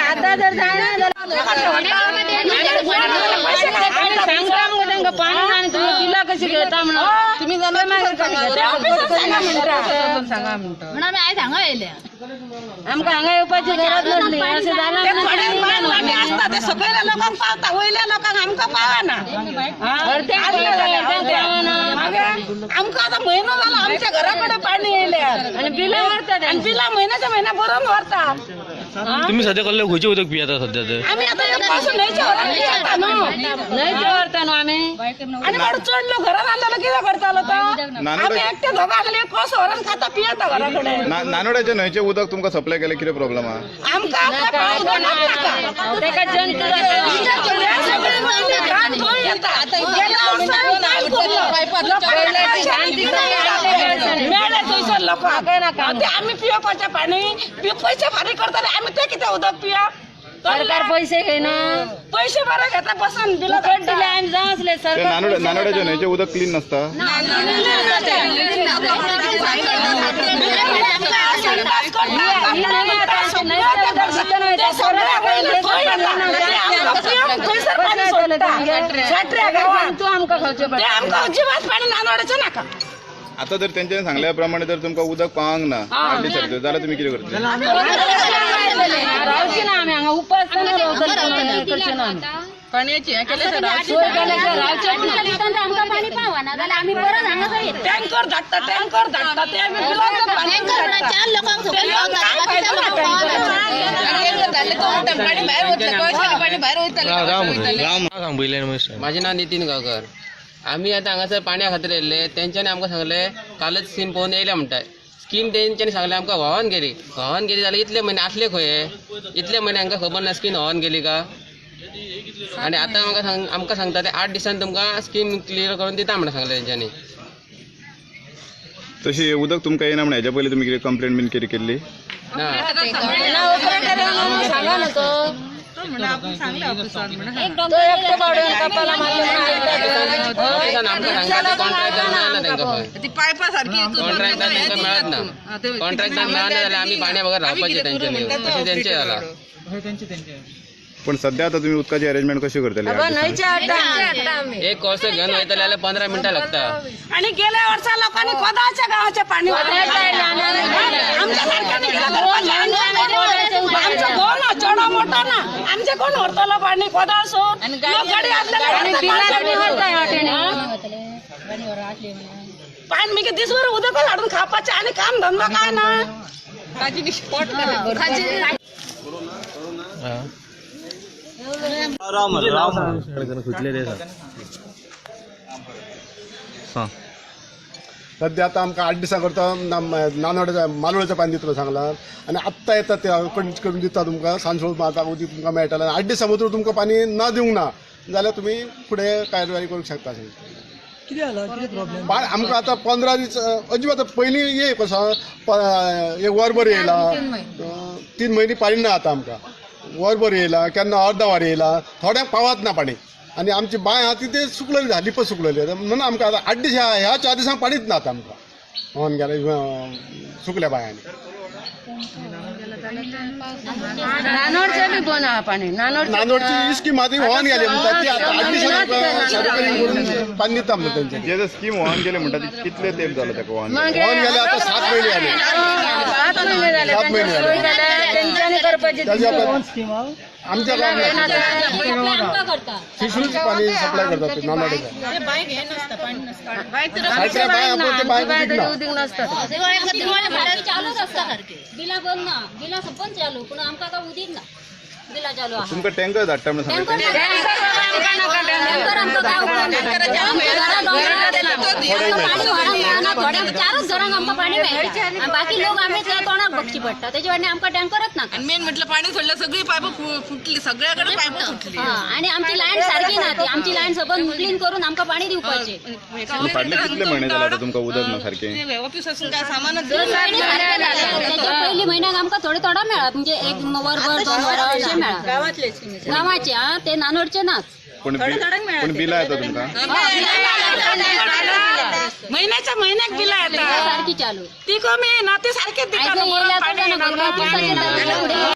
आता जर जाणार सांगता मग तांकां पाणी आनी तुमी बिलां कशी घेता म्हणून तुमी जाल्यार सांगा म्हणटा म्हणून आमी आयज हांगा येयल्या. आमकां हांगा येवपाची गरज नासली. अशें जालां आमी आसता ते सकयल्या लोकांक पावता, वयल्या लोकांक आमकां पावना. आमकां आतां म्हयनो जाला आमच्या घरा कडेन पाणी येयल्यार आनी बिलां व्हरता आनी बिलां म्हयन्याच्या म्हयन्या बरोवन व्हरता. तुम्ही सध्या कसले खंयचे उदक पियेता सध्या तर? आमी आतां पासून न्हंयच्या व्हरान पियेता न्हू. न्हंयचे व्हरता न्हू आमी. आनी बाबा चड लोक घरान आसलेलो कितें करतालो तो? आमी एकटे दोगां आसले कसो व्हरान खाता पियेता घरा कडेन. नानोड्याच्या न्हंयचें उदक तुमकां सप्लाय केलें कितें प्रॉब्लम आहा? आमकां ताका जंतू मेळ्ळे थंयसर लोकांक ते आमी पिवपाचें पाणी पयशे फारीक करतले आमी ते कितें उदक पिया? सरकार पैसे घेना, पैसे बरे घेता बसन बिलां फुकट दिले आमी जावं आसले. ते सरकार नानोड्याच्या न्हंयचें उदक क्लीन नासता. तूं आमकां खावचें पडटा. आमकां अजिबात पाणी नानोड्याचें नाका. आता जर तेंच्यांनी सांगल्या प्रमाणे जर तुमकां उदक पावंक ना 8 दिसां जाल्यार तुमी कितें करतले? रावची ना आमी हांगा, उपास रावतले, करचे ना आमी. पाणयाची हें केलें सोय केल्याशिवाय रावचेच ना. आमकां पाणी पावना जाल्यार आमी परत हांगा येतले. टँकर धाडटा, टँकर धाडटा ते आमी बिलांचें पाणी धाडटा. चार लोकांक ते येवन काय फायदो ना टँकराचो? राम राम सांग पयलें मनीस. माझे नाव नितीन गांवकर. आमी आतां हांगासर पाण्या खातीर येयल्ले. तेंच्यांनी आमकां सांगलें कालच स्कीम पळोवन येयल्या म्हणटा. स्कीम तेंच्यांनी सांगलें आमकां व्हांवन गेली. व्हांवन गेली जाल्यार इतले म्हयने आसले खंय? इतले म्हयने हांकां खबर ना स्कीम व्हांवन गेली का? आनी आतां आमकां सांगता ते 8 दिसान तुमकां स्कीम क्लियर करून दिता म्हणून सांगलें तेंच्यांनी. तशी उदक तुमकां येना म्हणून हेच्या पयलीं तुमी कितें कंप्लेन बीन कितें केल्ली? ना. ना, ऑपरेटर सांगा न्हू तो. तो एकटो बावड्यान कपाला मारलो. ऑफिसान आमकां सांगता ते कॉन्ट्रॅक्टर मेळना तेंकां खंय. कॉन्ट्रॅक्टर तेंकां मेळत ना. कॉन्ट्रॅक्टर मेळना जाल्यार आमी पाण्या बगर रावपाचें तेंच्यांनी, अशें तेंचें जालां. पण सध्या आता तुमी उदकाची अरेंजमेंट कशी करतले? बाबा न्हंयचे हाडटा आमी. एक कोळसो घेवन वयतले जाल्यार 15 मिनटां लागता. आणि गेल्या वर्सा लोकांनी कोदाळच्या गांवाचें पाणी आमच्या सारक्यांनी कितें करपाचें? आमचो घोव ना, चेडो मोठो ना, आमचें कोण व्हरतलो पाणी कोदाळसून? लोक गाडी आनी बिलां बी व्हरता ह्या वाटेन. पाणी मागीर दिसभर उदकच हाडून खावपाचें आनी काम धंदो काय ना. सध्या आतां आमकां 8 दिसां करता नानोड्याच्या मालोड्याचें पाणी दितलो सांगलां आनी आत्तां येता ते करून दिता तुमकां सांजवेळ मारता उदीक तुमकां मेळटलें. 8 दिसां भितर तुमकां पाणी ना दिवंक ना जाल्यार तुमी फुडें कारवाय करूंक शकता. कितें जालां, कितें प्रॉब्लेम? आमकां आतां 15 दीस अजिबात पयलीं ये कसो एक वरभर येयला, 3 म्हयने पाणी ना. आतां आमकां वरभर येयला, केन्ना अर्दा वर येयला, थोड्यांक पावत ना पाणी. आनी आमची बांय आहा ती ते सुकलेली झाली पण सुकलेली म्हणून आमकां आतां 8 दीस ह्या 4 दिसांक पाणीच ना आतां आमकां व्हांवन गेले सुकल्या बांयांनी. नानोडचें बी बंद आहा पाणी. नानोडची स्कीम आहा ती व्हांवन गेली म्हणटा ती आतां 8 दिसांनी आमकां सर्वकारीन करून पाणी दिता म्हणटा तेंच्यांनी. जे स्कीम व्हांवन गेले म्हणटा ती कितले तेंप जालो ताका व्हांवन? व्हांवन गेले आतां 7 म्हयने जाले. 7 म्हयने जाले. 7 म्हयने जाले. तेंच्यांनी करपाची. ताजे आमच्या गांवांत शिशूच पाणी सप्लाय करतात ते नानोड्याच्या. सायट्रा बांय आहा ते बांय उदीक ना. उदीक नासता. चालूच आसता सारकें. बिलां बंद ना, बिलां सपन चालू, पूण आमकां काय उदीक ना. बिलां चालू आहा. तुमकां टँकर धाडटा म्हणून सांगलें. टँकर आमकां काय उपयोग ना. आमच्या घरां पाणी व्हाळांक मेळना. थोड्यांक चारूच घरांक आमकां पाणी मेळटा आनी बाकी लोक आमी त्या तोंडाक बघची पडटा. तेजे वांगडा आमकां टँकरच नाका. मेन म्हटलं पाणी सोडलं, सगळी पायप फुटली, सगळ्याकडे पायप फुटली. हा, आणि आमची लायन सारखी ना ती. आमची लायन सबंद क्लीन करून आमकां पाणी दिवपाचें. फाटले कितले म्हयने जाले आतां तुमकां उदक ना सारकें? ऑफिसासून काय सामानच दोन महिने सारखे जाले. त्याच्या पयली म्हयन्याक आमकां थोडे थोडो मेळा, म्हणजे एक वरभर दोन वरां अशें मेळा. गांवाचे हा ते नानोडचे नाच. पण पण बिलां येता तुमकां? महिन्याच्या महिन्याक बिलां येता. सारखी चालू. ती कमी ना ती सारखी दिता. आयज येयल्या तर फुडें.